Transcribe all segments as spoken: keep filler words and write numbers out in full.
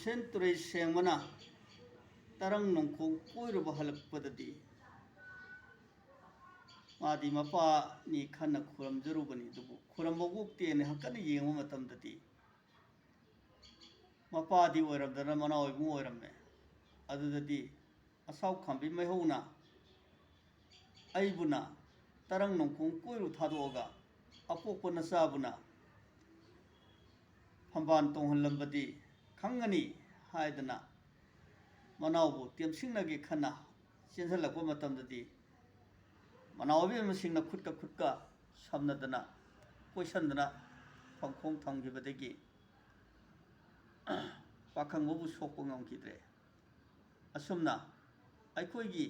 ꯁꯦꯟ ꯇꯨꯔꯩ ꯁꯦꯡꯕꯅ ꯇꯔꯪ ꯅꯣꯡꯈꯣꯡ ꯀꯣꯏꯔꯨꯕ ꯍꯜꯂꯛꯄꯗꯗꯤ ꯃꯥꯗꯤ ꯃꯄꯥꯅꯤ ꯈꯟꯅ ꯈꯨꯔꯨꯝꯖꯔꯨꯕꯅꯤ, ꯑꯗꯨꯕꯨ ꯈꯨꯔꯨꯝꯕ ꯑꯣꯛꯇꯦꯅ ꯍꯟꯀꯠꯅ ꯌꯦꯡꯕ ꯃꯇꯝꯗꯗꯤ ꯃꯄꯥꯗꯤ ꯑꯣꯏꯔꯝꯗꯅ ꯃꯅꯥꯎ ꯏꯕꯨꯡ ꯑꯣꯏꯔꯝꯃꯦ꯫ ꯑꯗꯨꯗꯗꯤ ꯑꯁꯥꯎ ꯈꯥꯝꯕꯤ ꯃꯩꯍꯧꯅ ꯑꯩꯕꯨꯅ ꯇꯔꯪ ꯅꯣꯡꯈꯣꯡ ꯀꯣꯏꯔꯨ ꯊꯥꯗꯣꯛꯑꯒ ꯑꯄꯣꯛꯄ ꯅꯆꯥꯕꯨꯅ ꯐꯝꯕꯥꯜ ꯇꯣꯡꯍꯜꯂꯝꯕꯗꯤ ꯈꯪꯒꯅꯤ ꯍꯥꯏꯗꯅ ꯃꯅꯥꯎꯕꯨ ꯇꯦꯝꯁꯤꯡꯅꯒꯦ ꯈꯟꯅ ꯆꯦꯟꯁꯤꯜꯂꯛꯄ ꯃꯇꯝꯗꯗꯤ ꯃꯅꯥꯎ ꯑꯕꯦꯝꯃꯁꯤꯡꯅ ꯈꯨꯠꯀ ꯈꯨꯠꯀ ꯁꯝꯅꯗꯅ ꯀꯣꯏꯁꯟꯗꯅ ꯐꯝꯈꯣꯡ ꯊꯝꯈꯤꯕꯗꯒꯤ ꯄꯥꯈꯪꯕꯕꯨ ꯁꯣꯛꯄ ꯉꯝꯈꯤꯗ꯭ꯔꯦ꯫ ꯑꯁꯨꯝꯅ ꯑꯩꯈꯣꯏꯒꯤ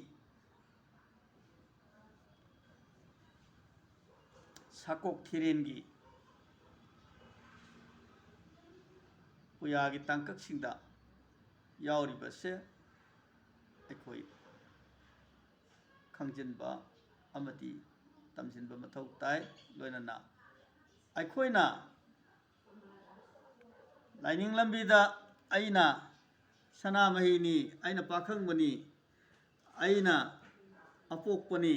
ꯁꯥꯀꯣꯛ ꯊꯤꯔꯦꯟꯒꯤ ꯄꯨꯌꯥꯒꯤ ꯇꯥꯡꯀꯛꯁꯤꯡꯗ ꯌꯥꯎꯔꯤꯕꯁꯦ ꯑꯩꯈꯣꯏ ꯈꯪꯖꯤꯟꯕ ꯑꯃꯗꯤ ꯇꯝꯁꯤꯟꯕ ꯃꯊꯧ ꯇꯥꯏ꯫ ꯂꯣꯏꯅꯅ ꯑꯩꯈꯣꯏꯅ ꯂꯥꯏꯅꯤꯡ ꯂꯝꯕꯤꯗ ꯑꯩꯅ ꯁꯅꯥꯃꯍꯤꯅꯤ, ꯑꯩꯅ ꯄꯥꯈꯪꯕꯅꯤ, ꯑꯩꯅ ꯑꯄꯣꯛꯄꯅꯤ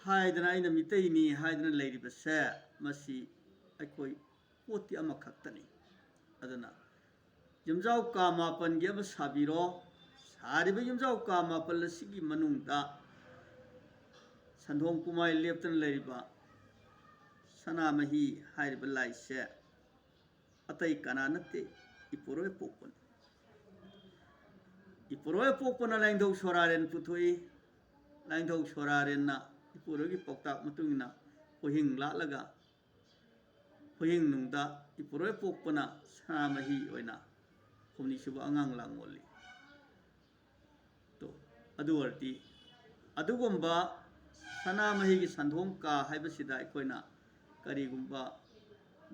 ꯍꯥꯏꯗꯅ, ꯑꯩꯅ ꯃꯤꯇꯩꯅꯤ ꯍꯥꯏꯗꯅ ꯂꯩꯔꯤꯕꯁꯦ, ꯃꯁꯤ ꯑꯩꯈꯣꯏ ꯄꯣꯠꯇꯤ ꯑꯃꯈꯛꯇꯅꯤ꯫ ꯑꯗꯨꯅ ꯌꯨꯝꯖꯥꯎ ꯀꯥ ꯃꯥꯄꯟꯒꯤ ꯑꯃ ꯁꯥꯕꯤꯔꯣ꯫ ꯁꯥꯔꯤꯕ ꯌꯨꯝꯖꯥꯎ ꯀꯥ ꯃꯥꯄꯜ ꯑꯁꯤꯒꯤ ꯃꯅꯨꯡꯗ ꯁꯟꯗꯣꯡ ꯄꯨꯃꯥꯏ ꯂꯦꯞꯇꯅ ꯂꯩꯔꯤꯕ ꯁꯅꯥꯃꯍꯤ ꯍꯥꯏꯔꯤꯕ ꯂꯥꯏꯁꯦ ꯑꯇꯩ ꯀꯅꯥ ꯅꯠꯇꯦ, ꯏꯄꯨꯔꯣꯏ ꯑꯄꯣꯛꯄꯅꯤ꯫ ꯏꯄꯨꯔꯣꯏ ꯑꯄꯣꯛꯄꯅ ꯂꯥꯏꯅꯤꯡꯊꯧ ꯁꯣꯔꯥꯔꯦꯟ ꯄꯨꯊꯣꯛꯏ꯫ ꯂꯥꯏꯅꯤꯡꯊꯧ ꯁꯣꯔꯥꯔꯦꯟꯅ ꯏꯄꯨꯔꯣꯏꯒꯤ ꯄꯥꯎꯇꯥꯛ ꯃꯇꯨꯡ ꯏꯟꯅ ꯍꯨꯍꯤꯡ ꯂꯥꯠꯂꯒ ꯍꯨꯍꯤꯡꯅꯨꯡꯗ ꯏꯄꯨꯔꯣꯏ ꯄꯣꯛꯄꯅ ꯁꯅꯥꯃꯍꯤ ꯑꯣꯏꯅ ꯍꯨꯝꯅꯤꯁꯨꯕ ꯑꯉꯥꯡ ꯂꯥꯡ ꯑꯣꯜꯂꯤ꯫ ꯇꯣ, ꯑꯗꯨ ꯑꯣꯏꯔꯗꯤ ꯑꯗꯨꯒꯨꯝꯕ ꯁꯅꯥꯃꯍꯤꯒꯤ ꯁꯟꯗꯣꯡ ꯀꯥ ꯍꯥꯏꯕꯁꯤꯗ ꯑꯩꯈꯣꯏꯅ ꯀꯔꯤꯒꯨꯝꯕ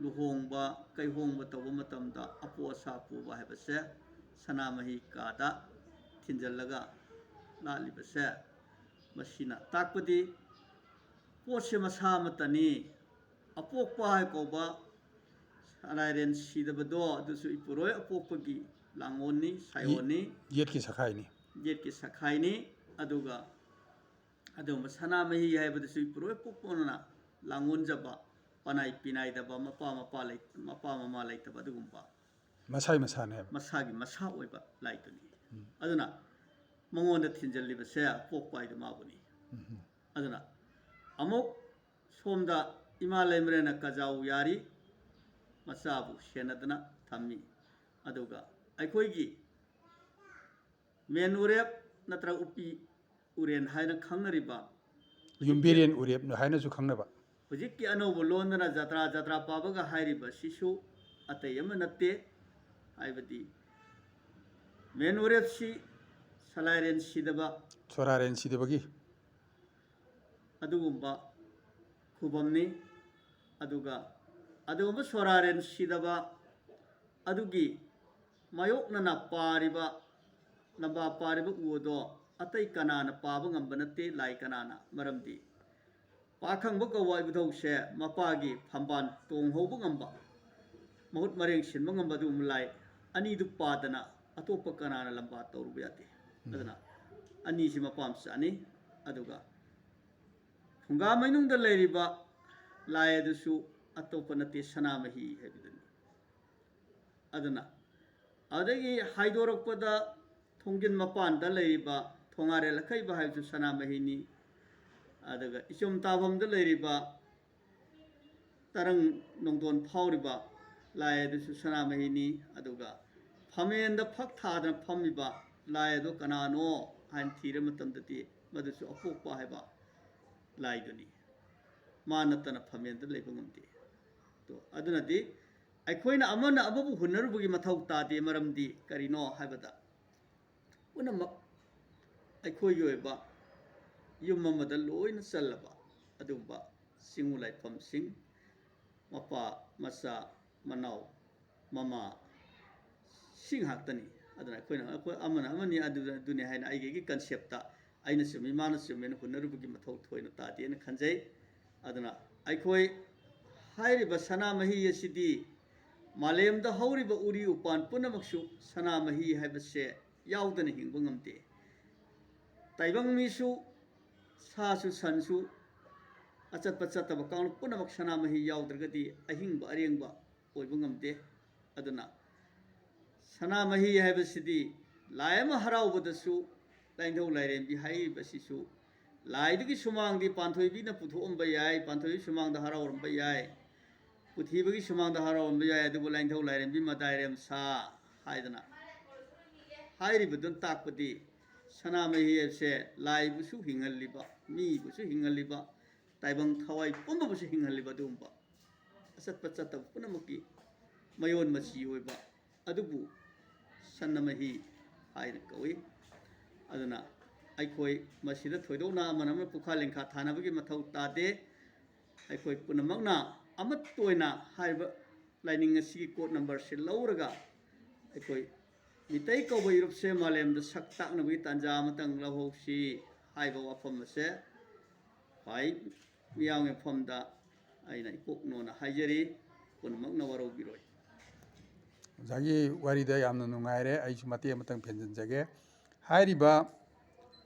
ꯂꯨꯍꯣꯡꯕ ꯀꯩꯍꯣꯡꯕ ꯇꯧꯕ ꯃꯇꯝꯗ ꯑꯄꯣ ꯑꯁꯥ ꯄꯨꯕ ꯍꯥꯏꯕꯁꯦ ꯁꯅꯥꯃꯍꯤ ꯀꯥꯗ ꯊꯤꯟꯖꯜꯂꯒ ꯂꯥꯠꯂꯤꯕꯁꯦ, ꯃꯁꯤꯅ ꯇꯥꯛꯄꯗꯤ ꯄꯣꯠꯁꯦ ꯃꯁꯥ ꯑꯃꯠꯇꯅꯤ꯫ ꯑꯄꯣꯛꯄ ꯍꯥꯏ ꯀꯧꯕ ꯁꯂꯥꯏꯔꯦꯟ ꯁꯤꯗꯕꯗꯣ ꯑꯗꯨꯁꯨ ꯏꯄꯨꯔꯣꯏ ꯑꯄꯣꯛꯄꯒꯤ ꯂꯥꯡꯑꯣꯟꯅꯤ, ꯁꯥꯏꯑꯣꯟꯅꯤ, ꯌꯦꯠꯀꯤ ꯁꯈꯥꯏꯅꯤ꯫ ꯌꯦꯠꯀꯤ ꯁꯈꯥꯏꯅꯤ꯫ ꯑꯗꯨꯒ ꯑꯗꯨꯒꯨꯝꯕ ꯁꯅꯥꯃꯍꯤ ꯍꯥꯏꯕꯗꯨꯁꯨ ꯏꯄꯨꯔꯣꯏ ꯑꯄꯣꯛꯄꯅ ꯂꯥꯡꯑꯣꯟꯖꯕ, ꯄꯅꯥꯏ ꯄꯤꯅꯥꯏꯗꯕ, ꯃꯄꯥ ꯃꯄꯥ ꯂꯩ-, ꯃꯄꯥ ꯃꯃꯥ ꯂꯩꯇꯕ ꯑꯗꯨꯒꯨꯝꯕ ꯃꯁꯥꯒꯤ ꯃꯁꯥꯅꯦꯕ꯫ ꯃꯁꯥꯒꯤ ꯃꯁꯥ ꯑꯣꯏꯕ ꯂꯥꯏꯗꯨꯅꯤ꯫ ꯑꯗꯨꯅ ꯃꯉꯣꯟꯗ ꯊꯤꯟꯖꯜꯂꯤꯕꯁꯦ ꯄꯣꯛꯄ ꯍꯥꯏꯗꯨ ꯃꯥꯕꯨꯅꯤ꯫ ꯑꯗꯨꯅ ꯑꯃꯨꯛ ꯁꯣꯝꯗ ꯏꯃꯥ ꯂꯩꯃꯔꯦꯟꯅ ꯀꯖꯥꯎ ꯌꯥꯔꯤ, ꯃꯆꯥꯕꯨ ꯁꯦꯟꯅꯗꯅ ꯊꯝꯃꯤ꯫ ꯑꯗꯨꯒ ꯑꯩꯈꯣꯏꯒꯤ ꯃꯦꯟ ꯎꯔꯦꯞ ꯅꯠꯇ꯭ꯔꯒ ꯎꯄꯤ ꯎꯔꯦꯟ ꯍꯥꯏꯅ ꯈꯪꯅꯔꯤꯕ, ꯌꯨꯝꯕꯤꯔꯦꯟ ꯎꯔꯦꯞꯅ ꯍꯥꯏꯅꯁꯨ ꯈꯪꯅꯕ꯫ ꯍꯧꯖꯤꯛꯀꯤ ꯑꯅꯧꯕ ꯂꯣꯟꯗꯅ ꯖꯇ꯭ꯔꯥ ꯖꯇ꯭ꯔꯥ ꯄꯥꯕꯒ ꯍꯥꯏꯔꯤꯕꯁꯤꯁꯨ ꯑꯇꯩ ꯑꯃ ꯅꯠꯇꯦ꯫ ꯍꯥꯏꯕꯗꯤ ꯃꯦꯟ ꯎꯔꯦꯞꯁꯤ ꯁꯂꯥꯏꯔꯦꯟ ꯁꯤꯗꯕ ꯁꯣꯔꯥꯔꯦꯟ ꯁꯤꯗꯕꯒꯤ꯫ ꯑꯗꯨꯒꯨꯝꯕ ꯈꯨꯕꯝꯅꯤ꯫ ꯑꯗꯨꯒ ꯑꯗꯨꯒꯨꯝꯕ ꯁꯣꯔꯥꯔꯦꯟ ꯁꯤꯗꯕ ꯑꯗꯨꯒꯤ ꯃꯥꯌꯣꯛꯅꯅ ꯄꯥꯔꯤꯕ, ꯂꯝꯕꯥ ꯄꯥꯔꯤꯕ ꯎ ꯑꯗꯣ ꯑꯇꯩ ꯀꯅꯥꯅ ꯄꯥꯕ ꯉꯝꯕ ꯅꯠꯇꯦ, ꯂꯥꯏ ꯀꯅꯥꯅ꯫ ꯃꯔꯝꯗꯤ ꯄꯥꯈꯪꯕ ꯀꯧꯕ ꯏꯕꯨꯙꯧꯁꯦ ꯃꯄꯥꯒꯤ ꯐꯝꯕꯥꯜ ꯇꯣꯡꯍꯧꯕ ꯉꯝꯕ, ꯃꯍꯨꯠ ꯃꯔꯦꯡ ꯁꯤꯟꯕ ꯉꯝꯕ ꯑꯗꯨꯒꯨꯝꯕ ꯂꯥꯏ ꯑꯅꯤꯗꯨ ꯄꯥꯗꯅ ꯑꯇꯣꯞꯄ ꯀꯅꯥꯅ ꯂꯝꯕꯥ ꯇꯧꯔꯨꯕ ꯌꯥꯗꯦ꯫ ꯑꯗꯨꯅ ꯑꯅꯤꯁꯤ ꯃꯄꯥꯝ ꯆꯥꯅꯤ꯫ ꯑꯗꯨꯒ ꯐꯨꯡꯒꯥ ꯃꯩꯅꯨꯡꯗ ꯂꯩꯔꯤꯕ ꯂꯥꯏ ꯑꯗꯨꯁꯨ ꯑꯇꯣꯞꯄ ꯅꯠꯇꯦ, ꯁꯅꯥꯃꯍꯤ ꯍꯥꯏꯕꯗꯨꯅꯤ꯫ ꯑꯗꯨꯅ ꯑꯗꯨꯗꯒꯤ ꯍꯥꯏꯗꯣꯔꯛꯄꯗ ꯊꯣꯡꯖꯤꯟ ꯃꯄꯥꯟꯗ ꯂꯩꯔꯤꯕ ꯊꯣꯉꯥꯔꯦꯜ ꯑꯈꯩꯕ ꯍꯥꯏꯕꯁꯨ ꯁꯅꯥꯃꯍꯤꯅꯤ꯫ ꯑꯗꯨꯒ ꯏꯆꯨꯝ ꯇꯥꯐꯝꯗ ꯂꯩꯔꯤꯕ ꯇꯔꯪ ꯅꯣꯡꯗꯣꯟ ꯐꯥꯎꯔꯤꯕ ꯂꯥꯏ ꯑꯗꯨꯁꯨ ꯁꯅꯥꯃꯍꯤꯅꯤ꯫ ꯑꯗꯨꯒ ꯐꯝꯃꯦꯟꯗ ꯐꯛ ꯊꯥꯗꯅ ꯐꯝꯃꯤꯕ ꯂꯥꯏ ꯑꯗꯨ ꯀꯅꯥꯅꯣ ꯍꯥꯏꯅ ꯊꯤꯔ ꯃꯇꯝꯗꯗꯤ ꯃꯗꯨꯁꯨ ꯑꯄꯣꯛꯄ ꯍꯥꯏꯕ ꯂꯥꯏꯗꯨꯅꯤ꯫ ꯃꯥ ꯅꯠꯇꯅ ꯐꯝꯃꯦꯟꯗ ꯂꯩꯕ ꯉꯝꯗꯦ꯫ ꯑꯗꯣ ꯑꯗꯨꯅꯗꯤ ꯑꯩꯈꯣꯏꯅ ꯑꯃꯅ ꯑꯃꯕꯨ ꯍꯨꯟꯅꯔꯨꯕꯒꯤ ꯃꯊꯧ ꯇꯥꯗꯦ꯫ ꯃꯔꯝꯗꯤ ꯀꯔꯤꯅꯣ ꯍꯥꯏꯕꯗ ꯄꯨꯝꯅꯃꯛ ꯑꯩꯈꯣꯏꯒꯤ ꯑꯣꯏꯕ ꯌꯨꯝ ꯑꯃꯗ ꯂꯣꯏꯅ ꯆꯜꯂꯕ ꯑꯗꯨꯒꯨꯝꯕ ꯆꯤꯡꯉꯨ ꯂꯥꯏꯐꯝꯁꯤꯡ, ꯃꯄꯥ, ꯃꯆꯥ, ꯃꯅꯥꯎ, ꯃꯃꯥ, ꯁꯤ ꯉꯥꯛꯇꯅꯤ꯫ ꯑꯗꯨꯅ ꯑꯩꯈꯣꯏꯅ, ꯑꯩꯈꯣꯏ ꯑꯃꯅ ꯑꯃꯅꯤ, ꯑꯗꯨ-, ꯑꯗꯨꯅꯤ ꯍꯥꯏꯅ ꯑꯩꯒꯤ ꯑꯩꯒꯤ ꯀꯟꯁꯦꯞꯇ ꯑꯩꯅ ꯆꯨꯝꯃꯤ, ꯃꯥꯅ ꯆꯨꯝꯃꯦꯅ ꯍꯨꯟꯅꯔꯨꯕꯒꯤ ꯃꯊꯧ ꯊꯣꯏꯅ ꯇꯥꯗꯦꯅ ꯈꯟꯖꯩ꯫ ꯑꯗꯨꯅ ꯑꯩꯈꯣꯏ ꯍꯥꯏꯔꯤꯕ ꯁꯅꯥꯃꯍꯤ ꯑꯁꯤꯗꯤ ꯃꯥꯂꯦꯝꯗ ꯍꯧꯔꯤꯕ ꯎꯔꯤ ꯎꯄꯥꯟ ꯄꯨꯝꯅꯃꯛꯁꯨ ꯁꯅꯥꯃꯍꯤ ꯍꯥꯏꯕꯁꯦ ꯌꯥꯎꯗꯅ ꯍꯤꯡꯕ ꯉꯝꯗꯦ꯫ ꯇꯥꯏꯕꯪ ꯃꯤꯁꯨ, ꯁꯥꯁꯨ ꯁꯟꯁꯨ, ꯑꯆꯠꯄ ꯆꯠꯇꯕ ꯀꯥꯡꯂꯨꯞ ꯄꯨꯝꯅꯃꯛ ꯁꯅꯥꯃꯍꯤ ꯌꯥꯎꯗ꯭ꯔꯒꯗꯤ ꯑꯍꯤꯡꯕ ꯑꯔꯦꯡꯕ ꯑꯣꯏꯕ ꯉꯝꯗꯦ꯫ ꯑꯗꯨꯅ ꯁꯅꯥꯃꯍꯤ ꯍꯥꯏꯕꯁꯤꯗꯤ ꯂꯥꯏ ꯑꯃ ꯍꯔꯥꯎꯕꯗꯁꯨ ꯂꯥꯏꯅꯤꯡꯊꯧ ꯂꯥꯏꯔꯦꯝꯕꯤ ꯍꯥꯏꯔꯤꯕꯁꯤꯁꯨ ꯂꯥꯏꯗꯨꯒꯤ ꯁꯨꯃꯥꯡꯗꯤ ꯄꯥꯟꯊꯣꯏꯕꯤꯅ ꯄꯨꯊꯣꯛꯑꯝꯕ ꯌꯥꯏ, ꯄꯥꯟꯊꯣꯏꯕꯤ ꯁꯨꯃꯥꯡꯗ ꯍꯔꯥꯎꯔꯝꯕ ꯌꯥꯏ, ꯄꯨꯊꯤꯕꯒꯤ ꯁꯨꯃꯥꯡꯗ ꯍꯔꯥꯎꯔꯝꯕ ꯌꯥꯏ, ꯑꯗꯨꯕꯨ ꯂꯥꯏꯅꯤꯡꯊꯧ ꯂꯥꯏꯔꯦꯝꯕꯤ ꯃꯇꯥꯏꯔꯦꯝ ꯁꯥ ꯍꯥꯏꯗꯅ ꯍꯥꯏꯔꯤꯕꯗꯨꯅ ꯇꯥꯛꯄꯗꯤ ꯁꯅꯥꯃꯍꯤ ꯍꯥꯏꯕꯁꯦ ꯂꯥꯏꯕꯨꯁꯨ ꯍꯤꯡꯍꯜꯂꯤꯕ, ꯃꯤꯕꯨꯁꯨ ꯍꯤꯡꯍꯜꯂꯤꯕ, ꯇꯥꯏꯕꯪ ꯊꯋꯥꯏ ꯄꯨꯝꯕꯕꯨꯁꯨ ꯍꯤꯡꯍꯜꯂꯤꯕ ꯑꯗꯨꯒꯨꯝꯕ ꯑꯆꯠꯄ ꯆꯠꯇꯕ ꯄꯨꯝꯅꯃꯛꯀꯤ ꯃꯌꯣꯟ ꯃꯆꯤ ꯑꯣꯏꯕ ꯑꯗꯨꯕꯨ ꯁꯅꯥꯃꯍꯤ ꯍꯥꯏꯅ ꯀꯧꯏ꯫ ꯑꯗꯨꯅ ꯑꯩꯈꯣꯏ ꯃꯁꯤꯗ ꯊꯣꯏꯗꯣꯛꯅ ꯑꯃꯅ ꯑꯃꯅ ꯄꯨꯈꯥ ꯂꯦꯡꯈꯥ ꯊꯥꯅꯕꯒꯤ ꯃꯊꯧ ꯇꯥꯗꯦ꯫ ꯑꯩꯈꯣꯏ ꯄꯨꯝꯅꯃꯛꯅ ꯑꯃꯠꯇ ꯑꯣꯏꯅ ꯍꯥꯏꯔꯤꯕ ꯂꯥꯏꯅꯤꯡ ꯑꯁꯤꯒꯤ ꯀꯣꯗ ꯅꯝꯕꯔꯁꯦ ꯂꯧꯔꯒ ꯑꯩꯈꯣꯏ ꯃꯤꯇꯩ ꯀꯧꯕ ꯏꯔꯨꯞꯁꯦ ꯃꯥꯂꯦꯝꯗ ꯁꯛ ꯇꯥꯛꯅꯕꯒꯤ ꯇꯥꯟꯖꯥ ꯑꯃꯇꯪ ꯂꯧꯍꯧꯁꯤ ꯍꯥꯏꯕ ꯋꯥꯐꯝ ꯑꯁꯦ ꯈ꯭ꯋꯥꯏ ꯃꯤꯌꯥꯝꯒꯤ ꯃꯐꯝꯗ ꯑꯩꯅ ꯏꯀꯣꯛꯅꯣꯅ ꯍꯥꯏꯖꯔꯤ꯫ ꯄꯨꯝꯅꯃꯛꯅ ꯋꯥꯔꯧꯕꯤꯔꯣꯏ꯫ ꯑꯣꯖꯥꯒꯤ ꯋꯥꯔꯤꯗ ꯌꯥꯝꯅ ꯅꯨꯡꯉꯥꯏꯔꯦ꯫ ꯑꯩꯁꯨ ꯃꯇꯦꯛ ꯑꯃꯇꯪ ꯐꯦꯟꯖꯤꯟꯖꯒꯦ꯫ ꯍꯥꯏꯔꯤꯕ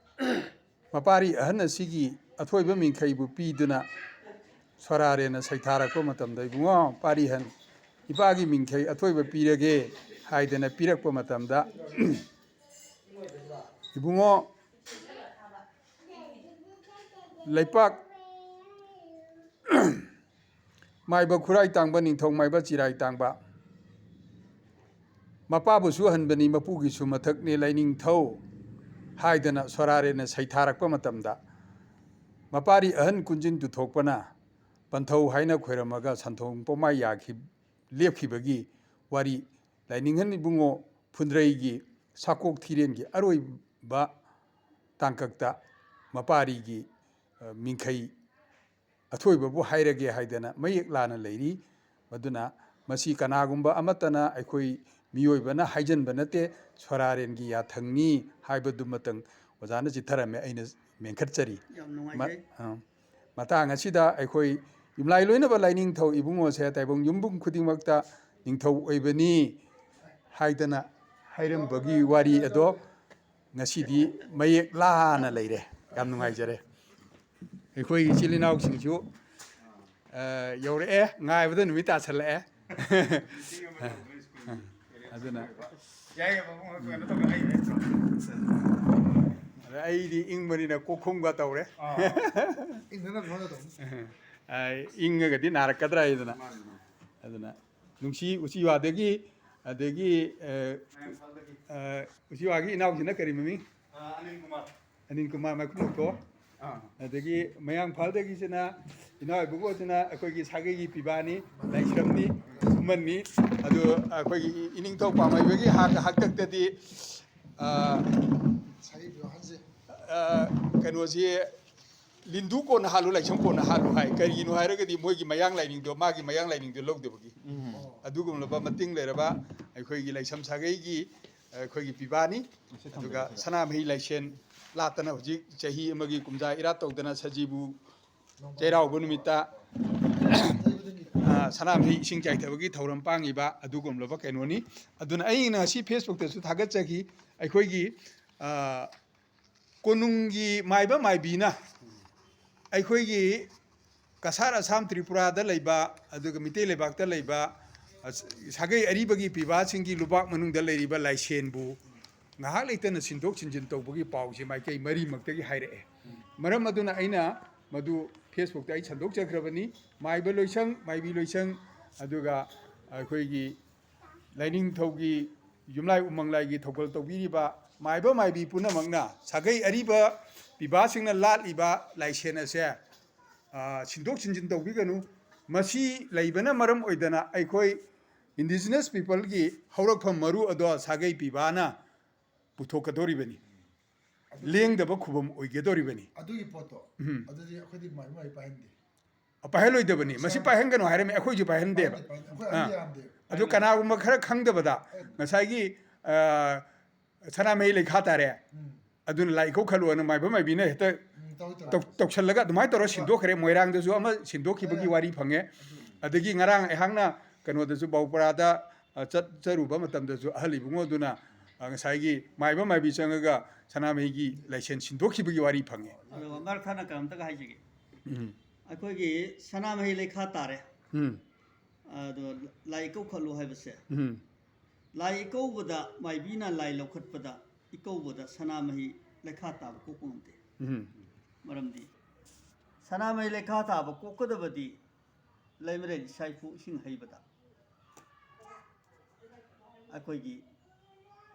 ꯃꯄꯥꯔꯤ ꯑꯍꯟ ꯑꯁꯤꯒꯤ ꯑꯊꯣꯏꯕ ꯃꯤꯡꯈꯩꯕꯨ ꯄꯤꯗꯨꯅ ꯁꯣꯔꯥꯔꯦꯟꯅ ꯁꯩꯊꯥꯔꯛꯄ ꯃꯇꯝꯗ, "ꯏꯕꯨꯡꯉꯣ ꯄꯥꯔꯤ ꯑꯍꯟ, ꯏꯄꯥꯒꯤ ꯃꯤꯡꯈꯩ ꯑꯊꯣꯏꯕ ꯄꯤꯔꯒꯦ" ꯍꯥꯏꯗꯅ ꯄꯤꯔꯛꯄ ꯃꯇꯝꯗ, ꯏꯕꯨꯡꯉꯣ ꯂꯩꯄꯥꯛ ꯃꯥꯏꯕ ꯈꯨꯔꯥꯏ ꯇꯥꯡꯕ, ꯅꯤꯡꯊꯧ ꯃꯥꯏꯕ ꯆꯤꯔꯥꯏ ꯇꯥꯡꯕ, ꯃꯄꯥꯕꯨꯁꯨ ꯍꯟꯕꯅꯤ, ꯃꯄꯨꯒꯤꯁꯨ ꯃꯊꯛꯅꯤ ꯂꯥꯏꯅꯤꯡꯊꯧ ꯍꯥꯏꯗꯅ ꯁꯣꯔꯥꯔꯦꯟꯅ ꯁꯩꯊꯥꯔꯛꯄ ꯃꯇꯝꯗ, ꯃꯄꯥꯔꯤ ꯑꯍꯟ ꯀꯨꯟꯖꯤꯟ ꯇꯨꯊꯣꯛꯄꯅ ꯄꯟꯊꯧ ꯍꯥꯏꯅ ꯈꯣꯏꯔꯝꯃꯒ ꯁꯟꯊꯣꯡ ꯄꯣꯃꯥꯏ ꯌꯥꯈꯤ-, ꯂꯦꯞꯈꯤꯕꯒꯤ ꯋꯥꯔꯤ ꯂꯥꯏꯅꯤꯡꯍꯟ ꯏꯕꯨꯡꯉꯣ ꯐꯨꯟꯗ꯭ꯔꯩꯒꯤ ꯁꯥꯀꯣꯛ ꯊꯤꯔꯦꯟꯒꯤ ꯑꯔꯣꯏꯕ ꯇꯥꯡꯀꯛꯇ ꯃꯄꯥꯔꯤꯒꯤ, ꯑ, ꯃꯤꯡꯈꯩ ꯑꯊꯣꯏꯕꯕꯨ ꯍꯥꯏꯔꯒꯦ ꯍꯥꯏꯗꯅ ꯃꯌꯦꯛ ꯂꯥꯅ ꯂꯩꯔꯤ꯫ ꯃꯗꯨꯅ ꯃꯁꯤ ꯀꯅꯥꯒꯨꯝꯕ ꯑꯃꯠꯇꯅ ꯑꯩꯈꯣꯏ ꯃꯤꯑꯣꯏꯕꯅ ꯍꯥꯏꯖꯟꯕ ꯅꯠꯇꯦ, ꯁꯣꯔꯥꯔꯦꯟꯒꯤ ꯌꯥꯊꯪꯅꯤ ꯍꯥꯏꯕꯗꯨꯃꯇꯪ ꯑꯣꯖꯥꯅ ꯆꯤꯠꯊꯔꯝꯃꯦ, ꯑꯩꯅ ꯃꯦꯟꯈꯠꯆꯔꯤ꯫ ꯌꯥꯝ ꯅꯨꯡꯉꯥꯏꯖꯩ꯫ ꯃ-, ꯑ, ꯃꯇꯥꯡ ꯑꯁꯤꯗ ꯑꯩꯈꯣꯏ ꯌꯨꯝꯂꯥꯏ ꯂꯣꯏꯅꯕ ꯂꯥꯏꯅꯤꯡꯊꯧ ꯏꯕꯨꯡꯉꯣꯁꯦ ꯇꯥꯏꯕꯪ ꯌꯨꯝꯕꯨꯝ ꯈꯨꯗꯤꯡꯃꯛꯇ ꯅꯤꯡꯊꯧ ꯑꯣꯏꯕꯅꯤ ꯍꯥꯏꯗꯅ ꯍꯥꯏꯔꯝꯕꯒꯤ ꯋꯥꯔꯤ ꯑꯗꯣ ꯉꯁꯤꯗꯤ ꯃꯌꯦꯛ ꯂꯥꯅ ꯂꯩꯔꯦ꯫ ꯌꯥꯝ ꯅꯨꯡꯉꯥꯏꯖꯔꯦ꯫ ꯑꯩꯈꯣꯏ ꯏꯆꯤꯜ ꯏꯅꯥꯎꯁꯤꯡꯁꯨ, ꯑ, ꯌꯧꯔꯛꯑꯦ꯫ ꯉꯥꯏꯕꯗ ꯅꯨꯃꯤꯠ ꯇꯥꯁꯜꯂꯛꯑꯦ꯫ ꯑꯗꯨꯅ ꯑꯗ ꯑꯩꯗꯤ ꯏꯪꯕꯅꯤꯅ ꯀꯣꯛꯈꯨꯝꯒ ꯇꯧꯔꯦ꯫ ꯑ, ꯏꯪꯉꯒꯗꯤ ꯅꯥꯔꯛꯀꯗ꯭ꯔꯥ ꯍꯥꯏꯗꯅ꯫ ꯑꯗꯨꯅ ꯅꯨꯡꯁꯤ ꯎꯆꯤꯋꯥꯗꯒꯤ, ꯑꯗꯒꯤ, ꯑ, ꯑ, ꯎꯆꯤꯋꯥꯒꯤ ꯏꯅꯥꯎꯁꯤꯅ ꯀꯔꯤ ꯃꯃꯤꯡ? ꯑ, ꯑꯅꯤꯜ ꯀꯨꯃꯥꯔ꯫ ꯑꯅꯤꯜ ꯀꯨꯃꯥꯔ ꯃꯥꯏꯈꯨꯝꯂꯣꯛꯇꯣ꯫ ꯑꯥ꯫ ꯑꯗꯒꯤ ꯃꯌꯥꯡ ꯏꯝꯐꯥꯜꯗꯒꯤꯁꯤꯅ ꯏꯅꯥꯎ ꯏꯕꯨꯡꯉꯣꯁꯤꯅ ꯑꯩꯈꯣꯏꯒꯤ ꯁꯥꯒꯩꯒꯤ ꯄꯤꯕꯥꯅꯤ, ꯂꯥꯏꯁ꯭ꯔꯝꯅꯤ, ꯈꯨꯃꯟꯅꯤ꯫ ꯑꯗꯨ ꯑꯩꯈꯣꯏꯒꯤ ꯏꯅꯤꯡꯊꯧ ꯄꯥꯝꯍꯩꯕꯒꯤ ꯍꯥꯛ-, ꯍꯥꯛꯇꯛꯇꯗꯤ, ꯑ, ꯁꯥꯒꯩ ꯄꯤꯕꯥ ꯑꯍꯟꯁꯦ꯫ ꯑ, ꯀꯩꯅꯣꯁꯤ, "ꯂꯤꯟꯗꯨ ꯀꯣꯟꯅ ꯍꯥꯠꯂꯨ, ꯂꯥꯏꯁ꯭ꯔꯝ ꯀꯣꯟꯅ ꯍꯥꯠꯂꯨ" ꯍꯥꯏ꯫ ꯀꯔꯤꯒꯤꯅꯣ ꯍꯥꯏꯔꯒꯗꯤ ꯃꯣꯏꯒꯤ ꯃꯌꯥꯡ ꯂꯥꯏꯅꯤꯡꯗꯣ, ꯃꯥꯒꯤ ꯃꯌꯥꯡ ꯂꯥꯏꯅꯤꯡꯗꯣ ꯂꯧꯗꯕꯒꯤ꯫ ꯎꯝ꯫ ꯑꯗꯨꯒꯨꯝꯂꯕ ꯃꯇꯤꯡ ꯂꯩꯔꯕ ꯑꯩꯈꯣꯏꯒꯤ ꯂꯥꯏꯁ꯭ꯔꯝ ꯁꯥꯒꯩꯒꯤ ꯑꯩꯈꯣꯏꯒꯤ ꯄꯤꯕꯥꯅꯤ꯫ ꯑꯗꯨꯒ ꯁꯅꯥꯃꯍꯤ ꯂꯥꯏꯁꯦꯟ ꯂꯥꯠꯇꯅ ꯍꯧꯖꯤꯛ ꯆꯍꯤ ꯑꯃꯒꯤ ꯀꯨꯝꯖꯥ ꯏꯔꯥꯠ ꯇꯧꯗꯅ ꯁꯖꯤꯕꯨ ꯆꯩꯔꯥꯎꯕ ꯅꯨꯃꯤꯠꯇ, ꯑ, ꯁꯅꯥꯃꯍꯤ ꯏꯁꯤꯡ ꯆꯥꯏꯊꯕꯒꯤ ꯊꯧꯔꯝ ꯄꯥꯡꯉꯤꯕ ꯑꯗꯨꯒꯨꯝꯂꯕ ꯀꯩꯅꯣꯅꯤ꯫ ꯑꯗꯨꯅ ꯑꯩꯅ ꯉꯁꯤ Facebookꯇꯁꯨ ꯊꯥꯒꯠꯆꯈꯤ꯫ ꯑꯩꯈꯣꯏꯒꯤ, ꯑ, ꯀꯣꯅꯨꯡꯒꯤ ꯃꯥꯏꯕ ꯃꯥꯏꯕꯤꯅ ꯑꯩꯈꯣꯏꯒꯤ ꯀꯁꯥꯔ ꯑꯁꯥꯝ ꯇ꯭ꯔꯤꯄꯨꯔꯥꯗ ꯂꯩꯕ, ꯑꯗꯨꯒ ꯃꯤꯇꯩ ꯂꯩꯕꯥꯛꯇ ꯂꯩꯕ, ꯑꯁ, ꯁꯥꯒꯩ ꯑꯔꯤꯕꯒꯤ ꯄꯤꯕꯥꯁꯤꯡꯒꯤ ꯂꯨꯕꯥꯛ ꯃꯅꯨꯡꯗ ꯂꯩꯔꯤꯕ ꯂꯥꯏꯁꯦꯟꯕꯨ ꯉꯥꯏꯍꯥꯛ ꯂꯩꯇꯅ ꯁꯤꯟꯗꯣꯛ ꯁꯤꯟꯖꯤꯟ ꯇꯧꯕꯒꯤ ꯄꯥꯎꯁꯤ ꯃꯥꯏꯀꯩ ꯃꯔꯤꯃꯛꯇꯒꯤ ꯍꯥꯏꯔꯛꯑꯦ꯫ ꯃꯔꯝ ꯑꯗꯨꯅ ꯑꯩꯅ ꯃꯗꯨ Facebookꯇ ꯑꯩ ꯁꯟꯗꯣꯛꯆꯈ꯭ꯔꯕꯅꯤ꯫ ꯃꯥꯏꯕ ꯂꯣꯏꯁꯪ, ꯃꯥꯏꯕꯤ ꯂꯣꯏꯁꯪ, ꯑꯗꯨꯒ ꯑꯩꯈꯣꯏꯒꯤ ꯂꯥꯏꯅꯤꯡꯊꯧꯒꯤ ꯌꯨꯝꯂꯥꯏ ꯎꯃꯪ ꯂꯥꯏꯒꯤ ꯊꯧꯒꯜ ꯇꯧꯕꯤꯔꯤꯕ ꯃꯥꯏꯕ ꯃꯥꯏꯕꯤ ꯄꯨꯝꯅꯃꯛꯅ ꯁꯥꯒꯩ ꯑꯔꯤꯕ ꯄꯤꯕꯥꯁꯤꯡꯅ ꯂꯥꯠꯂꯤꯕ ꯂꯥꯏꯁꯦꯟ ꯑꯁꯦ, ꯑ, ꯁꯤꯟꯗꯣꯛ ꯁꯤꯟꯖꯤꯟ ꯇꯧꯕꯤꯒꯅꯨ꯫ ꯃꯁꯤ ꯂꯩꯕꯅ ꯃꯔꯝ ꯑꯣꯏꯗꯅ ꯑꯩꯈꯣꯏ indigenous peopleꯒꯤ ꯍꯧꯔꯛꯐꯝ ꯃꯔꯨ ꯑꯗꯣ ꯁꯥꯒꯩ ꯄꯤꯕꯥꯅ ꯄꯨꯊꯣꯛꯀꯗꯧꯔꯤꯕꯅꯤ꯫ ꯑꯗꯨꯗꯤ ꯂꯦꯡꯗꯕ ꯈꯨꯕꯝ ꯑꯣꯏꯒꯗꯧꯔꯤꯕꯅꯤ꯫ ꯑꯗꯨꯒꯤ ꯄꯣꯠꯇꯣ, ꯎꯝ꯫ ꯑꯗꯨꯗꯤ ꯑꯩꯈꯣꯏꯗꯤ ꯃꯥꯏꯕ ꯃꯥꯏꯕꯤ ꯄꯥꯏꯍꯟꯗꯦ꯫ ꯄꯥꯏꯍꯜꯂꯣꯏꯗꯕꯅꯤ꯫ ꯃꯁꯤ ꯁꯥ-, ꯄꯥꯏꯍꯟꯒꯅꯨ ꯍꯥꯏꯔꯝꯃꯤ, ꯑꯩꯈꯣꯏꯁꯨ ꯄꯥꯏꯍꯟꯗꯦꯕ꯫ ꯄꯥꯏꯍꯟꯗꯦ, ꯄꯥꯏꯍꯟꯗꯦ꯫ ꯑꯩꯈꯣꯏ ꯑꯥ꯫ ꯑꯍꯟꯗꯤ ꯌꯥꯝꯗꯦ꯫ ꯑꯗꯨ ꯀꯅꯥꯒꯨꯝꯕ ꯈꯔ ꯈꯪꯗꯕꯗ, ꯑꯦ꯫ ꯉꯁꯥꯏꯒꯤ, ꯑ, ꯁꯅꯥꯃꯍꯤ ꯂꯩꯈꯥ ꯇꯥꯔꯦ꯫ ꯎꯝ꯫ ꯑꯗꯨꯅ ꯂꯥꯏ ꯏꯀꯧ ꯈꯠꯂꯣꯅ ꯃꯥꯏꯕ ꯃꯥꯏꯕꯤꯅ ꯍꯦꯛꯇ ꯎꯝ, ꯇꯧꯏ, ꯇꯧꯏ꯫ ꯇꯧ-, ꯇꯧꯁꯜꯂꯒ ꯑꯗꯨꯃꯥꯏꯅ ꯇꯧꯔ ꯁꯤꯟꯗꯣꯛꯈ꯭ꯔꯦ꯫ ꯃꯣꯏꯔꯥꯡꯗꯁꯨ ꯑꯃ ꯁꯤꯟꯗꯣꯛꯈꯤꯕꯒꯤ ꯑꯦ꯫ ꯋꯥꯔꯤ ꯐꯪꯉꯦ꯫ ꯑꯗꯨ꯫ ꯑꯗꯒꯤ ꯉꯔꯥꯡ ꯑꯩꯍꯥꯛꯅ ꯀꯩꯅꯣꯗꯁꯨ, ꯕꯥꯎꯄꯔꯥꯗ, ꯑ, ꯆꯠꯆꯔꯨꯕ ꯃꯇꯝꯗꯁꯨ ꯑꯍꯜ ꯏꯕꯨꯡꯉꯣꯗꯨꯅ, ꯑ, ꯉꯁꯥꯏꯒꯤ ꯃꯥꯏꯕ ꯃꯥꯏꯕꯤ ꯆꯪꯉꯒ ꯁꯅꯥꯃꯍꯤꯒꯤ ꯂꯥꯏꯁꯦꯟ ꯁꯤꯟꯗꯣꯛꯈꯤꯕꯒꯤ ꯋꯥꯔꯤ ꯐꯪꯉꯦ꯫ ꯑꯗꯣ ꯃꯔꯛ ꯊꯠꯅ ꯀꯩꯅꯣꯝꯇꯒ ꯍꯥꯏꯖꯒꯦ꯫ ꯎꯝ꯫ ꯑꯩꯈꯣꯏꯒꯤ ꯁꯅꯥꯃꯍꯤ ꯂꯩꯈꯥ ꯇꯥꯔꯦ꯫ ꯎꯝ꯫ ꯑꯗꯣ ꯂꯥꯏ ꯏꯀꯧꯈꯠꯂꯨ ꯍꯥꯏꯕꯁꯦ, ꯎꯝ꯫ ꯂꯥꯏ ꯏꯀꯧꯕꯗ, ꯃꯥꯏꯕꯤꯅ ꯂꯥꯏ ꯂꯧꯈꯠꯄꯗ, ꯏꯀꯧꯕꯗ ꯁꯅꯥꯃꯍꯤ ꯂꯩꯈꯥ ꯇꯥꯕ ꯀꯣꯛꯄ ꯉꯝꯗꯦ꯫ ꯎꯝ꯫ ꯃꯔꯝꯗꯤ ꯁꯅꯥꯃꯍꯤ ꯂꯩꯈꯥ ꯇꯥꯕ ꯀꯣꯛꯀꯗꯕꯗꯤ ꯂꯩꯃꯔꯦꯟ ꯏꯁꯥ ꯏꯄꯨ ꯏꯁꯤꯡ ꯍꯩꯕꯗ ꯑꯩꯈꯣꯏꯒꯤ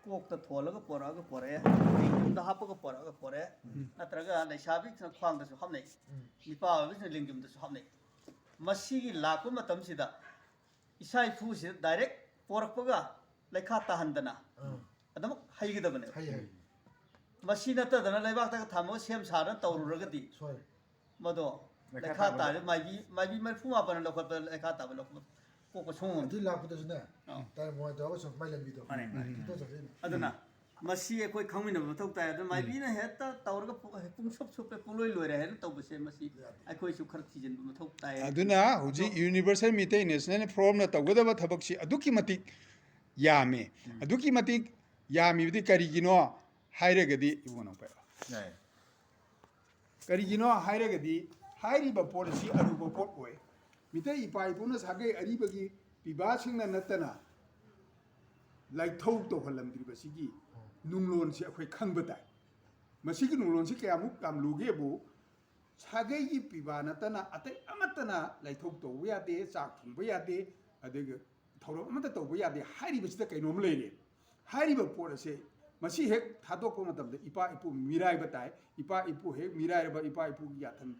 ꯀꯣꯛꯇ ꯊꯣꯜꯂꯒ ꯄꯣꯔꯛꯑꯒ ꯄꯣꯔꯛꯑꯦ, ꯂꯦꯡꯖꯨꯝꯗ ꯍꯥꯞꯄꯒ ꯄꯣꯔꯛꯑꯒ ꯄꯣꯔꯛꯑꯦ, ꯎꯝ꯫ ꯅꯠꯇ꯭ꯔꯒ ꯂꯩꯁꯥꯕꯤꯁꯤꯡꯅ ꯈ꯭ꯋꯥꯡꯗꯁꯨ ꯍꯥꯞꯅꯩ, ꯎꯝ꯫ ꯅꯨꯄꯥ ꯑꯣꯏꯕꯁꯤꯡꯅ ꯂꯦꯡꯖꯨꯝꯗꯁꯨ ꯍꯥꯞꯅꯩ꯫ ꯃꯁꯤꯒꯤ ꯂꯥꯛꯄ ꯃꯇꯝꯁꯤꯗ ꯏꯁꯥ ꯏꯄꯨꯁꯤꯗ direct ꯄꯣꯔꯛꯄꯒ ꯂꯩꯈꯥ ꯇꯥꯍꯟꯗꯅ ꯑꯥ꯫ ꯑꯗꯨꯃꯛ ꯍꯩꯒꯗꯕꯅꯦꯕ꯫ ꯍꯩ, ꯍꯩ꯫ ꯃꯁꯤ ꯅꯠꯇꯗꯅ ꯂꯩꯕꯥꯛꯇꯒ ꯊꯝꯃꯒ ꯁꯦꯝ ꯁꯥꯗꯅ ꯇꯧꯔꯨꯔꯒꯗꯤ ꯁꯣꯏ꯫ ꯃꯗꯣ ꯂꯩꯈꯥ ꯂꯩꯈꯥ ꯇꯥꯕꯗ꯫ ꯇꯥꯔꯦ, ꯃꯥꯏꯕꯤ, ꯃꯥꯏꯕꯤ ꯃꯔꯤꯐꯨ ꯃꯥꯄꯟꯅ ꯂꯧꯈꯠꯄ ꯂꯩꯈꯥ ꯇꯥꯕ ꯂꯧꯈꯠꯄ ꯀꯣꯛꯄ ꯁꯨꯡꯉꯝ ꯉꯝꯗꯦ꯫ ꯑꯗꯨ ꯂꯥꯛꯄꯗꯁꯨꯅꯦ, ꯑꯥ꯫ ꯇꯥꯏ ꯃꯣꯏ ꯇꯧꯔꯒ ꯁꯨꯝ ꯃꯩ ꯂꯝꯕꯤꯗꯣ꯫ ꯃꯥꯅꯦ, ꯃꯥꯅꯦ꯫ ꯈꯤꯇꯪ ꯆꯠꯊꯣꯛꯏꯅꯦ꯫ ꯑꯗꯨꯅ ꯃꯁꯤ ꯑꯩꯈꯣꯏ ꯈꯪꯃꯤꯟꯅꯕ ꯃꯊꯧ ꯇꯥꯏ꯫ ꯑꯗꯨ ꯃꯥꯏꯕꯤꯅ ꯍꯦꯛꯇ ꯇꯧꯔꯒ ꯄꯨ-, ꯄꯨꯡꯁꯨꯞ ꯁꯨꯞꯄꯦ, ꯄꯨꯡꯂꯣꯏ ꯂꯣꯏꯔꯦ ꯍꯥꯏꯅ ꯇꯧꯕꯁꯦ, ꯃꯁꯤ ꯌꯥꯗꯦ꯫ ꯑꯩꯈꯣꯏꯁꯨ ꯈꯔ ꯊꯤꯖꯤꯟꯕ ꯃꯊꯧ ꯇꯥꯏ꯫ ꯑꯗꯨꯅ ꯍꯧꯖꯤꯛ ꯑꯗꯣ Universal Meitei National Forumꯅ ꯇꯧꯒꯗꯕ ꯊꯕꯛꯁꯤ ꯑꯗꯨꯛꯀꯤ ꯃꯇꯤꯛ ꯌꯥꯝꯃꯤ꯫ ꯎꯝ꯫ ꯑꯗꯨꯛꯀꯤ ꯃꯇꯤꯛ ꯌꯥꯝꯃꯤꯕꯗꯤ ꯀꯔꯤꯒꯤꯅꯣ ꯍꯥꯏꯔꯒꯗꯤ, ꯏꯕꯨꯡꯉꯣ ꯅꯪ ꯄꯥꯏꯔꯛꯑꯣ꯫ ꯌꯥꯏ꯫ ꯀꯔꯤꯒꯤꯅꯣ ꯍꯥꯏꯔꯒꯗꯤ, ꯍꯥꯏꯔꯤꯕ ꯄꯣꯠ ꯑꯁꯤ ꯑꯔꯨꯕ ꯄꯣꯠ ꯑꯣꯏ꯫ ꯃꯤꯇꯩ ꯏꯄꯥ ꯏꯄꯨꯅ ꯁꯥꯒꯩ ꯑꯔꯤꯕꯒꯤ ꯄꯤꯕꯥꯁꯤꯡꯅ ꯅꯠꯇꯅ ꯂꯥꯏꯊꯧ ꯇꯧꯍꯜꯂꯝꯗ꯭ꯔꯤꯕꯁꯤꯒꯤ ꯅꯨꯡꯂꯣꯟꯁꯤ ꯑꯩꯈꯣꯏ ꯈꯪꯕ ꯇꯥꯏ꯫ ꯃꯁꯤꯒꯤ ꯅꯨꯡꯂꯣꯟꯁꯤ ꯀꯌꯥꯃꯨꯛ ꯌꯥꯝ ꯂꯨꯒꯦꯕꯨ, ꯁꯥꯒꯩꯒꯤ ꯄꯤꯕꯥ ꯅꯠꯇꯅ ꯑꯇꯩ ꯑꯃꯠꯇꯅ ꯂꯥꯏꯊꯧ ꯇꯧꯕ ꯌꯥꯗꯦ, ꯆꯥꯛ ꯊꯣꯡꯕ ꯌꯥꯗꯦ, ꯑꯗꯨꯒ ꯊꯧꯔꯝ ꯑꯃꯠꯇ ꯇꯧꯕ ꯌꯥꯗꯦ ꯍꯥꯏꯔꯤꯕꯁꯤꯗ ꯀꯩꯅꯣꯝ ꯂꯩꯔꯦ꯫ ꯍꯥꯏꯔꯤꯕ ꯄꯣꯠ ꯑꯁꯦ, ꯃꯁꯤ ꯍꯦꯛ ꯊꯥꯗꯣꯛꯄ ꯃꯇꯝꯗ ꯏꯄꯥ ꯏꯄꯨ ꯃꯤꯔꯥꯏꯕ ꯇꯥꯏ꯫ ꯏꯄꯥ ꯏꯄꯨ ꯍꯦꯛ ꯃꯤꯔꯥꯏꯔꯕ, ꯏꯄꯥ ꯏꯄꯨꯒꯤ ꯌꯥꯊꯪ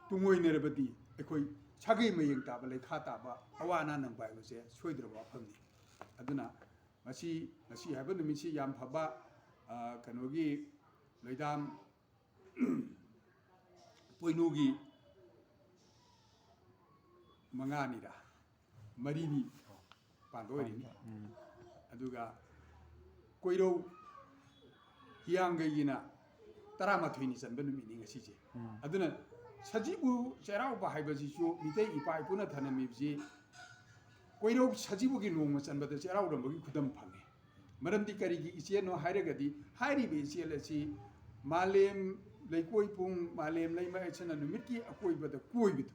ꯇꯨꯡꯑꯣꯏꯅꯔꯕꯗꯤ ꯑꯩꯈꯣꯏ ꯁꯥꯒꯩ ꯃꯌꯦꯡ ꯇꯥꯕ, ꯂꯩꯈꯥ ꯇꯥꯕ, ꯑꯋꯥ ꯑꯅꯥ ꯅꯪꯕ ꯍꯥꯏꯕꯁꯦ ꯁꯣꯏꯗ꯭ꯔꯕ ꯋꯥꯐꯝꯅꯤ꯫ ꯑꯗꯨꯅ ꯉꯁꯤ, ꯉꯁꯤ ꯍꯥꯏꯕ ꯅꯨꯃꯤꯠꯁꯤ ꯌꯥꯝ ꯐꯕ, ꯑ, ꯀꯩꯅꯣꯒꯤ ꯂꯣꯏꯗꯥꯝ ꯄꯣꯏꯅꯨꯒꯤ ꯃꯉꯥꯅꯤꯔ ꯃꯔꯤꯅꯤ ꯄꯥꯟꯕ ꯑꯣꯏꯔꯤꯅꯤ꯫ ꯎꯝ꯫ ꯑꯗꯨꯒ ꯀꯣꯏꯔꯧ ꯍꯤꯌꯥꯡꯒꯩꯒꯤꯅ ꯇꯔꯥꯃꯥꯊꯣꯏꯅꯤ ꯆꯟꯕ ꯅꯨꯃꯤꯠꯅꯤ ꯉꯁꯤꯁꯦ꯫ ꯎꯝ꯫ ꯑꯗꯨꯅ ꯁꯖꯤꯕꯨ ꯆꯩꯔꯥꯎꯕ ꯍꯥꯏꯕꯁꯤꯁꯨ ꯃꯤꯇꯩ ꯏꯄꯥ ꯏꯄꯨꯅ ꯊꯅꯝꯃꯤꯕꯁꯤ ꯀꯣꯏꯔꯧ ꯁꯖꯤꯕꯨꯒꯤ ꯅꯣꯡꯃ ꯆꯟꯕꯗ ꯆꯩꯔꯥꯎꯔꯝꯕꯒꯤ ꯈꯨꯗꯝ ꯐꯪꯉꯤ꯫ ꯃꯔꯝꯗꯤ ꯀꯔꯤꯒꯤ ꯏꯆꯦꯜꯅꯣ ꯍꯥꯏꯔꯒꯗꯤ, ꯍꯥꯏꯔꯤꯕ ꯏꯆꯦꯜ ꯑꯁꯤ ꯃꯥꯂꯦꯝ ꯂꯩꯀꯣꯏ ꯄꯨꯡ, ꯃꯥꯂꯦꯝ ꯂꯩꯃ ꯑꯁꯤꯅ ꯅꯨꯃꯤꯠꯀꯤ ꯑꯀꯣꯏꯕꯗ ꯀꯣꯏꯕꯗꯨ,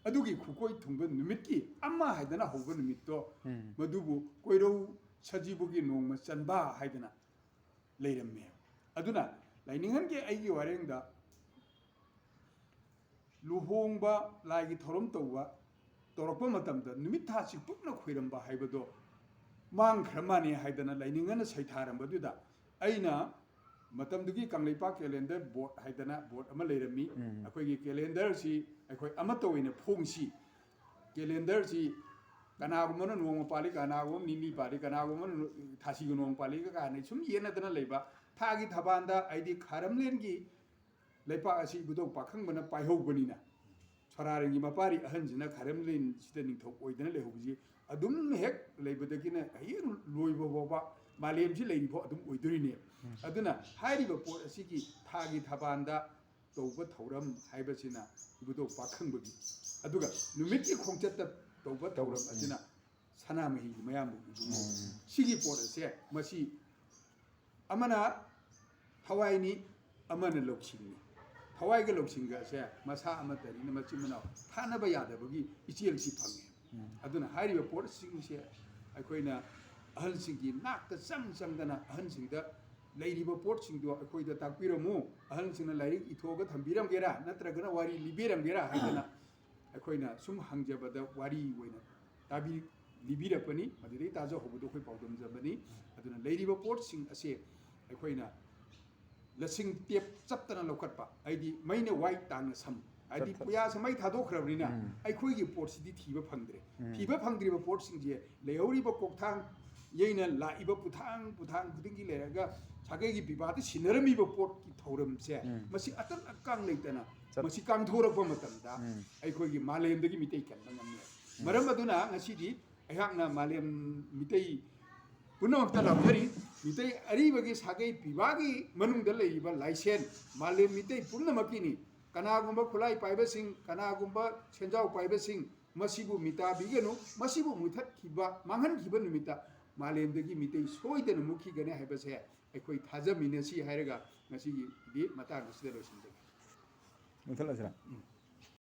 ꯑꯗꯨꯒꯤ ꯈꯨꯀꯣꯏ ꯊꯨꯡꯕ ꯅꯨꯃꯤꯠꯀꯤ ꯑꯃ ꯍꯥꯏꯗꯅ ꯍꯧꯕ ꯅꯨꯃꯤꯠꯇꯣ, ꯎꯝ꯫ ꯃꯗꯨꯕꯨ ꯀꯣꯏꯔꯧ ꯁꯖꯤꯕꯨꯒꯤ ꯅꯣꯡꯃ ꯆꯟꯕ ꯍꯥꯏꯗꯅ ꯂꯩꯔꯝꯃꯦ꯫ ꯑꯗꯨꯅ ꯂꯥꯏꯅꯤꯡꯍꯟꯒꯤ ꯑꯩꯒꯤ ꯋꯥꯔꯦꯡꯗ ꯂꯨꯍꯣꯡꯕ, ꯂꯥꯏꯒꯤ ꯊꯧꯔꯝ ꯇꯧꯕ, ꯇꯧꯔꯛꯄ ꯃꯇꯝꯗ ꯅꯨꯃꯤꯠ ꯊꯥ ꯆꯤꯛꯄꯨꯛꯅ ꯈꯣꯏꯔꯝꯕ ꯍꯥꯏꯕꯗꯣ ꯃꯥꯡꯈ꯭ꯔ ꯃꯥꯅꯦ ꯍꯥꯏꯗꯅ ꯂꯥꯏꯅꯤꯡꯍꯟꯅ ꯁꯩꯊꯥꯔꯝꯕꯗꯨꯗ, ꯑꯩꯅ ꯃꯇꯝꯗꯨꯒꯤ ꯀꯪꯂꯩꯄꯥꯛ calendar board ꯍꯥꯏꯗꯅ board ꯑꯃ ꯂꯩꯔꯝꯃꯤ꯫ ꯎꯝ꯫ ꯑꯩꯈꯣꯏꯒꯤ calendarꯁꯤ ꯑꯩꯈꯣꯏ ꯑꯃꯠꯇ ꯑꯣꯏꯅ ꯐꯣꯡꯁꯤ, calendarꯁꯤ ꯀꯅꯥꯒꯨꯝꯕꯅ ꯅꯣꯡꯃ ꯄꯥꯜꯂꯤ, ꯀꯅꯥꯒꯨꯝꯕ ꯅꯤꯅꯤ ꯄꯥꯜꯂꯤ, ꯀꯅꯥꯒꯨꯝꯕꯅ ꯊꯥꯁꯤꯒ ꯅꯣꯡꯃ ꯄꯥꯜꯂꯤꯒ ꯀꯥꯏꯅ ꯁꯨꯝ ꯌꯦꯠꯅꯗꯅ ꯂꯩꯕ, ꯊꯥꯒꯤ ꯊꯕꯥꯟꯗ ꯍꯥꯏꯗꯤ ꯈꯥꯔꯝꯂꯦꯟꯒꯤ ꯂꯩꯄꯥꯛ ꯑꯁꯤ ꯏꯕꯨꯙꯧ ꯄꯥꯈꯪꯕꯅ ꯄꯥꯏꯍꯧꯕꯅꯤꯅ, ꯁꯣꯔꯥꯔꯦꯟꯒꯤ ꯃꯄꯥꯔꯤ ꯑꯍꯟꯁꯤꯅ ꯈꯥꯔꯝꯂꯦꯟꯁꯤꯗ ꯅꯤꯡꯊꯧ ꯑꯣꯏꯗꯅ ꯂꯩꯍꯧꯕꯁꯤ ꯑꯗꯨꯝ ꯍꯦꯛ ꯂꯩꯕꯗꯒꯤꯅ ꯍꯌꯦꯡ ꯂꯣꯏꯕ ꯐꯥꯎꯕ ꯃꯥꯂꯦꯝꯁꯤ ꯂꯩꯔꯤꯐꯥꯎ ꯑꯗꯨꯝ ꯑꯣꯏꯗꯣꯔꯤꯅꯦ꯫ ꯎꯝ꯫ ꯑꯗꯨꯅ ꯍꯥꯏꯔꯤꯕ ꯄꯣꯠ ꯑꯁꯤꯒꯤ ꯊꯥꯒꯤ ꯊꯕꯥꯟꯗ ꯇꯧꯕ ꯊꯧꯔꯝ ꯍꯥꯏꯕꯁꯤꯅ ꯏꯕꯨꯙꯧ ꯄꯥꯈꯪꯕꯒꯤ, ꯑꯗꯨꯒ ꯅꯨꯃꯤꯠꯀꯤ ꯈꯣꯡꯆꯠꯇ ꯇꯧꯕ ꯊꯧꯔꯝ ꯎꯝ꯫ ꯑꯁꯤꯅ ꯁꯅꯥꯃꯍꯤꯒꯤ ꯃꯌꯥꯝꯕ ꯏꯕꯨꯡꯉꯣ꯫ ꯎꯝ꯫ ꯁꯤꯒꯤ ꯄꯣꯠ ꯑꯁꯦ ꯃꯁꯤ ꯑꯃꯅ ꯊꯋꯥꯏꯅꯤ, ꯑꯃꯅ ꯂꯧꯁꯤꯡꯅꯤ꯫ ꯊꯋꯥꯏꯒ ꯂꯧꯁꯤꯡꯒ ꯑꯁꯦ ꯃꯁꯥ ꯑꯃꯠꯇꯅꯤꯅ ꯃꯆꯤꯟ ꯃꯅꯥꯎ ꯊꯥꯅꯕ ꯌꯥꯗꯕꯒꯤ ꯏꯆꯦꯜꯁꯤ ꯐꯪꯉꯦ꯫ ꯎꯝ꯫ ꯑꯗꯨꯅ ꯍꯥꯏꯔꯤꯕ ꯄꯣꯠꯁꯤꯡꯁꯦ ꯑꯩꯈꯣꯏꯅ ꯑꯍꯜꯁꯤꯡꯒꯤ ꯅꯥꯛꯇ ꯆꯪ ꯆꯪꯗꯅ ꯑꯍꯜꯁꯤꯡꯗ ꯂꯩꯔꯤꯕ ꯄꯣꯠꯁꯤꯡꯗꯣ ꯑꯩꯈꯣꯏꯗ ꯇꯥꯛꯄꯤꯔꯝꯃꯨ, ꯑꯍꯜꯁꯤꯡꯅ ꯂꯥꯏꯔꯤꯛ ꯏꯊꯣꯛꯑꯒ ꯊꯝꯕꯤꯔꯝꯒꯦꯔꯥ, ꯅꯠꯇ꯭ꯔꯒꯅ ꯋꯥꯔꯤ ꯂꯤꯕꯤꯔꯝꯒꯦꯔꯥ ꯍꯥꯏꯗꯅ ꯑꯩꯈꯣꯏꯅ ꯁꯨꯝ ꯍꯪꯖꯕꯗ ꯋꯥꯔꯤ ꯑꯣꯏꯅ ꯇꯥꯕꯤ-, ꯂꯤꯕꯤꯔꯛꯄꯅꯤ꯫ ꯃꯗꯨꯗꯒꯤ ꯇꯥꯖꯍꯧꯕꯗꯣ ꯑꯩꯈꯣꯏ ꯄꯥꯎꯗꯝꯖꯕꯅꯤ꯫ ꯑꯗꯨꯅ ꯂꯩꯔꯤꯕ ꯄꯣꯠꯁꯤꯡ ꯑꯁꯦ ꯑꯩꯈꯣꯏꯅ ꯂꯁꯤꯡ ꯇꯦꯞ ꯆꯞꯇꯅ ꯂꯧꯈꯠꯄ, ꯍꯥꯏꯗꯤ ꯃꯩꯅ ꯋꯥꯏ ꯇꯥꯡꯅ ꯁꯝ, ꯍꯥꯏꯗꯤ ꯆꯞ-, ꯆꯞ-, ꯄꯨꯌꯥꯁꯦ ꯃꯩ ꯊꯥꯗꯣꯛꯈ꯭ꯔꯕꯅꯤꯅ ꯎꯝ꯫ ꯑꯩꯈꯣꯏꯒꯤ ꯄꯣꯠꯁꯤꯗꯤ ꯊꯤꯕ ꯐꯪꯗ꯭ꯔꯦ꯫ ꯎꯝ꯫ ꯊꯤꯕ ꯐꯪꯗ꯭ꯔꯤꯕ ꯄꯣꯠꯁꯤꯡꯁꯦ ꯂꯩꯍꯧꯔꯤꯕ ꯀꯣꯛꯊꯥꯡ ꯌꯩꯅ ꯂꯥꯛꯏꯕ ꯄꯨꯊꯥꯡ ꯄꯨꯊꯥꯡ ꯈꯨꯗꯤꯡꯒꯤ ꯂꯩꯔꯒ ꯁꯥꯒꯩꯒꯤ ꯄꯤꯕꯥꯗ ꯁꯤꯟꯅꯔꯝꯃꯤꯕ ꯄꯣꯠꯀꯤ ꯊꯧꯔꯝꯁꯦ ꯎꯝ꯫ ꯃꯁꯤ ꯑꯇꯠ ꯑꯀꯥꯡ ꯂꯩꯇꯅ ꯆꯠ- ꯃꯁꯤ ꯀꯥꯡꯊꯣꯔꯛꯄ ꯃꯇꯝꯗ ꯎꯝ꯫ ꯑꯩꯈꯣꯏꯒꯤ ꯃꯥꯂꯦꯝꯗꯒꯤ ꯃꯤꯇꯩ ꯀꯟꯕ ꯉꯝꯃꯦ꯫ ꯎꯝ꯫ ꯃꯔꯝ ꯑꯗꯨꯅ ꯉꯁꯤꯗꯤ ꯑꯩꯍꯥꯛꯅ ꯃꯥꯂꯦꯝ ꯃꯤꯇꯩ ꯄꯨꯝꯅꯃꯛꯇ ꯂꯥꯎꯖꯔꯤ, ꯃꯤꯇꯩ ꯑꯔꯤꯕꯒꯤ ꯁꯥꯒꯩ ꯄꯤꯕꯥꯒꯤ ꯃꯅꯨꯡꯗ ꯂꯩꯔꯤꯕ ꯂꯥꯏꯁꯦꯟ ꯃꯥꯂꯦꯝ ꯃꯤꯇꯩ ꯄꯨꯝꯅꯃꯛꯀꯤꯅꯤ꯫ ꯀꯅꯥꯒꯨꯝꯕ ꯈꯨꯠꯂꯥꯏ ꯄꯥꯏꯕꯁꯤꯡ, ꯀꯅꯥꯒꯨꯝꯕ ꯁꯦꯟꯖꯥꯎ ꯄꯥꯏꯕꯁꯤꯡ, ꯃꯁꯤꯕꯨ ꯃꯤꯇꯥꯕꯤꯒꯅꯨ꯫ ꯃꯁꯤꯕꯨ ꯃꯨꯊꯠꯈꯤꯕ, ꯃꯥꯡꯍꯟꯈꯤꯕ ꯅꯨꯃꯤꯠꯇ ꯃꯥꯂꯦꯝꯗꯒꯤ ꯃꯤꯇꯩ ꯁꯣꯏꯗꯅ ꯃꯨꯠꯈꯤꯒꯅꯤ ꯍꯥꯏꯕꯁꯦ ꯑꯩꯈꯣꯏ ꯊꯥꯖꯃꯤꯟꯅꯁꯤ ꯍꯥꯏꯔꯒ ꯉꯁꯤꯒꯤꯗꯤ ꯃꯇꯥꯡ ꯑꯁꯤꯗ ꯂꯣꯏꯁꯤꯟꯖꯒꯦ꯫ ꯃꯨꯊꯠꯂꯁꯤꯔꯥ?